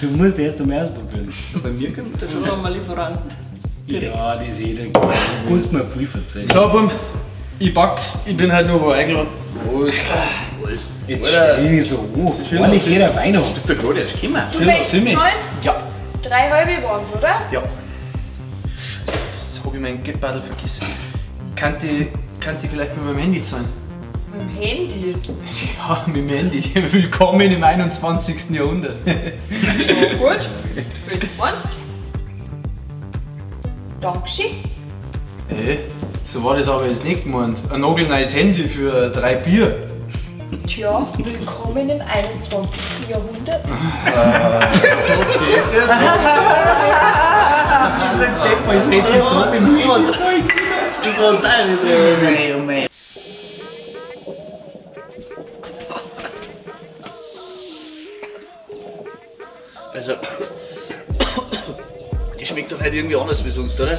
Du musst erst einmal ausprobieren. Bei mir kommt da schon einmal Lieferant. Direkt. Ja, das ist jeder. Du kannst mir viel verzeihen. So, Bum, ich pack's. Ich bin halt nur wo eingeladen. Was? Was? Jetzt stell dich so hoch. Ordentlich jeder Wein auf. Bist du gerade erst gekommen? Du möchtest zahlen? Ja. 3 halbe waren's, oder? Ja. Scheiße, jetzt hab ich meinen Geldbeutel vergessen. Kann ich vielleicht mit meinem Handy zahlen? Mit dem Handy? Ja, mit dem Handy. Willkommen im 21. Jahrhundert. So, gut. Wenn du meinst. Dankeschön. Ey, so war das aber jetzt nicht gemeint. Ein nagelneues Handy für 3 Bier. Tja, willkommen im 21. Jahrhundert. Okay. Dieser Depp, als hätte ich da mit dem Handy zahlen. Das war deine Sache. Also, die schmeckt doch halt irgendwie anders wie sonst, oder?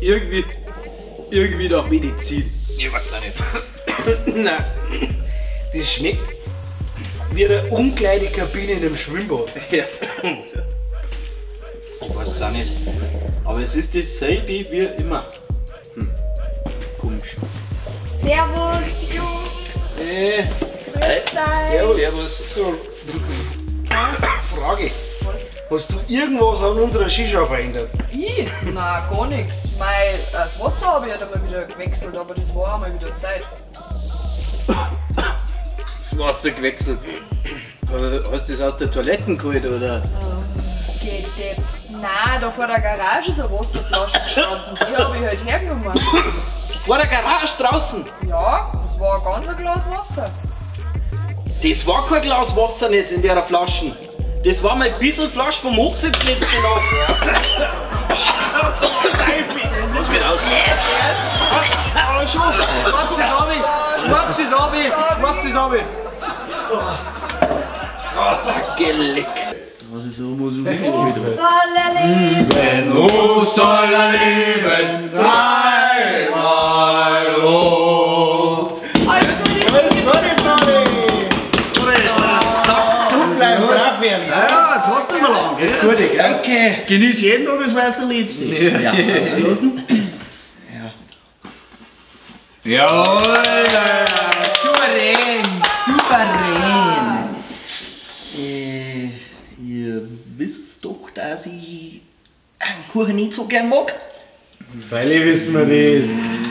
Irgendwie nach Medizin. Ich weiß auch nicht. Nein, das schmeckt wie eine Umkleidekabine in einem Schwimmbad. Ja. Ich weiß es auch nicht. Aber es ist dasselbe wie immer. Hm. Komisch. Servus, Jungs. Hey. Servus. Servus. So, Frage. Was? Hast du irgendwas an unserer Shisha verändert? Ich? Nein, gar nichts. Das Wasser habe ich halt einmal wieder gewechselt, aber das war auch mal wieder Zeit. Das Wasser gewechselt? Hast du das aus der Toilette geholt, oder? Geht. Nein, da vor der Garage ist eine Wasserflasche gestanden. Die habe ich halt hergenommen. Vor der Garage draußen? Ja, das war ein ganz Glas Wasser. Das war kein Glas Wasser nicht in der Flasche. Das war mein bisschen Flasche vom Hochsitz letzte Nacht. Das wird aus. Schwappt es ab! Schwappt es ab! Geleck! Soll er leben? Oh, soll er leben, dreimal hoch! Alles Gute! Ja, jetzt hast du nicht mehr lang. Ist gut, gell? Danke! Genieß jeden Tag, das war erst der letzte. Ja. Ja. Jawohl! Souverän! Souverän! Ihr wisst doch, dass ich einen Kuchen nicht so gern mag. Freilich wissen wir das.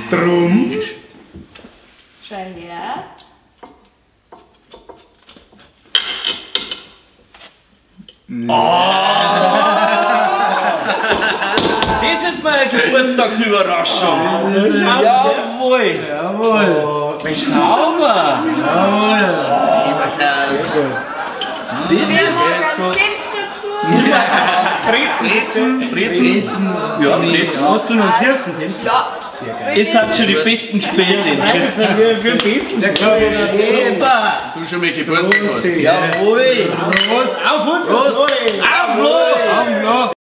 Drum. Schau her. Oh. Das ist meine Geburtstagsüberraschung. Oh, jawohl. Jawohl. Oh, sauber. Jawohl. Das ist Senf dazu. Brezen. Brezen. Ja, Brezen. Hast du noch einen süßen Senf? Ja. Sehr geil. Es hat schon die besten Spezien. Das sind wir für den besten. Super. Du schon mal Geburtstag hast. Jawohl. Prost. Auf uns. Prost. Auf Flo. Auf Flo.